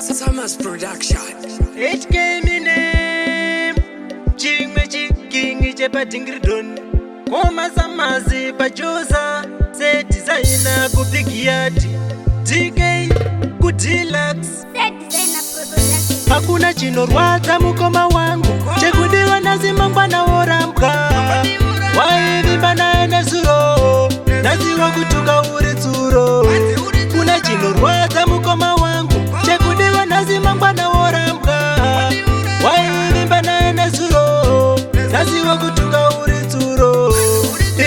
Summers Production. HK Minem chimwe chikingi chepadhingridhoni komasamazi pajosa sedizaina kubigiyadi DK kuDelux. Set Designer Production. Hakuna chinorwadza, mukoma wangu, chekudiwa nhasi mangwana worambwa. Waivimba naye nezuro, nhasi wakutuka uri tsuro. Kuna chinorwadza, mukoma wangu, chekudiwa nhasi mangwana worambwa. Waivimba naye nezuro, nhasi wakutuka uri tsuro.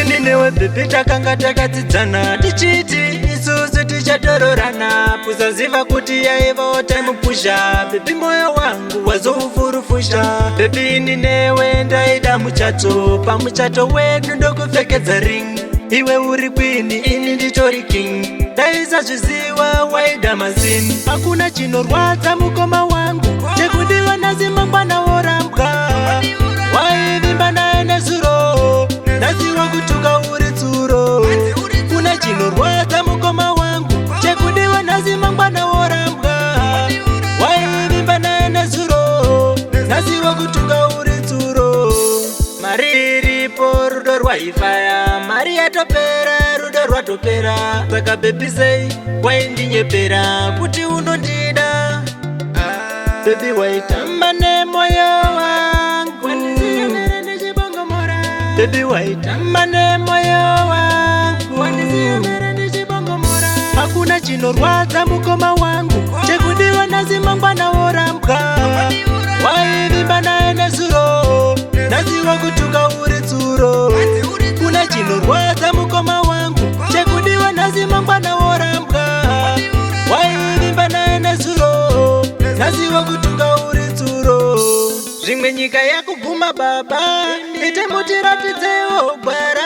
Ini newe baby takanga takatsidzana, tichiti isusu tichatororana. Kusaziva kuti yaivawo time pusher. Baby, moyo wangu wazoufurufusha. Baby, ini newe ndaida muchato, pamuchato wedu ndokupfekedza ring. Iwe uri queen, ini nditori king. Ndaisazviziva waida mazini. Hakuna chinorwadza, mukoma wangu, chekudiwa nhasi mangwana worambwa. Waivimba naye nezuro, nhasi wakutuka uri tsuro. Kuna chinorwadza, mukoma wangu, chekudiwa nhasi mangwana worambwa. Waivimba naye nezuro, nhasi wakutuka uri tsuro. Mari iripo, rudo rwaifaya. Mari yatopera, rudo rwatopera. Saka baby, sei waindinyepera kuti unondida? Baby, waitamba nemoyo wangu. Baby, waitamba nemoyo wangu. Hakuna chinorwadza, mukoma wangu, chekudiwa nhasi mangwana worambwa. Waivimba naye nezuro, nhasi wakutuka uri tsuro. Kuna chinorwadza, mukoma wangu, chekudiwa nhasi mangwana worambwa. Waivimba naye nezuro, nhasi wakutuka uri tsuro. Zvimwe nyika yakuguma, baba, ite mutiratidzewo gwara.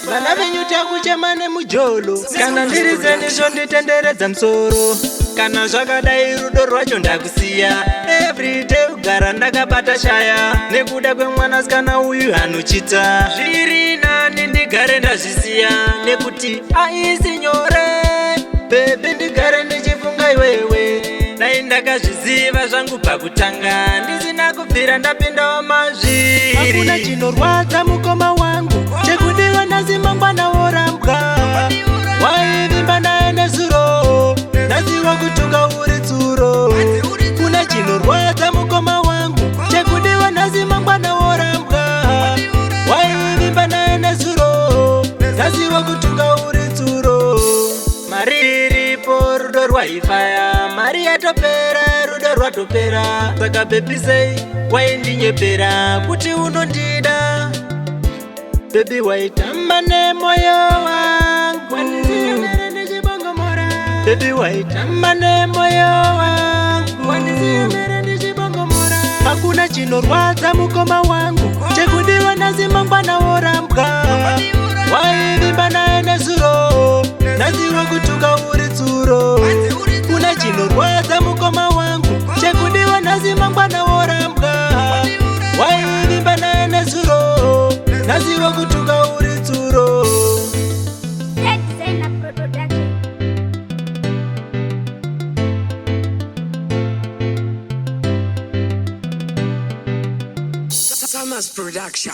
Vana venyu takuchema nemujolo. Kana ndiri senisho nditenderedza musoro. Kana zvakadai, rudo rwacho ndakusiya. Everyday kugara ndakabata shaya nekuda kwemwanasikana uyu anochita. Zviri nani ndigare ndazvisiya nekuti aisi nyore. Baby, ndigare ndichifunga iwewe. Dai ndakazviziva zvangu pakutanga, ndisina kubvira ndapindawo mazviri. Hakuna chinorwadza, mukoma wangu, chekudiwa nhasi mangwana worambwa. Waivimba naye nezuro, nhasi wakutuka uri tsuro. Kuna chinorwadza, mukoma wangu, chekudiwa nhasi mangwana worambwa. Waivimba naye nezuro, nhasi wakutuka uri tsuro. Mari iripo, rudo rwaifaya. Mari yatopera, rudo rwatopera. Saka baby, sei waindinyepera kuti unondida? Baby, waitamba nemoyo wangu. Baby, waitamba nemoyo wangu. Hakuna chinorwadza, mukoma wangu, chekudiwa nhasi mangwana worambwa. Waivimba naye nezuro, nhasi wakutuka uri tsuro. Kuna chinorwadza, mukoma wangu, chekudiwa nhasi mangwana worambwa. Waivimba naye nezuro, nhasi wakutuka uri tsuro. Set Designer Production. Summers Production.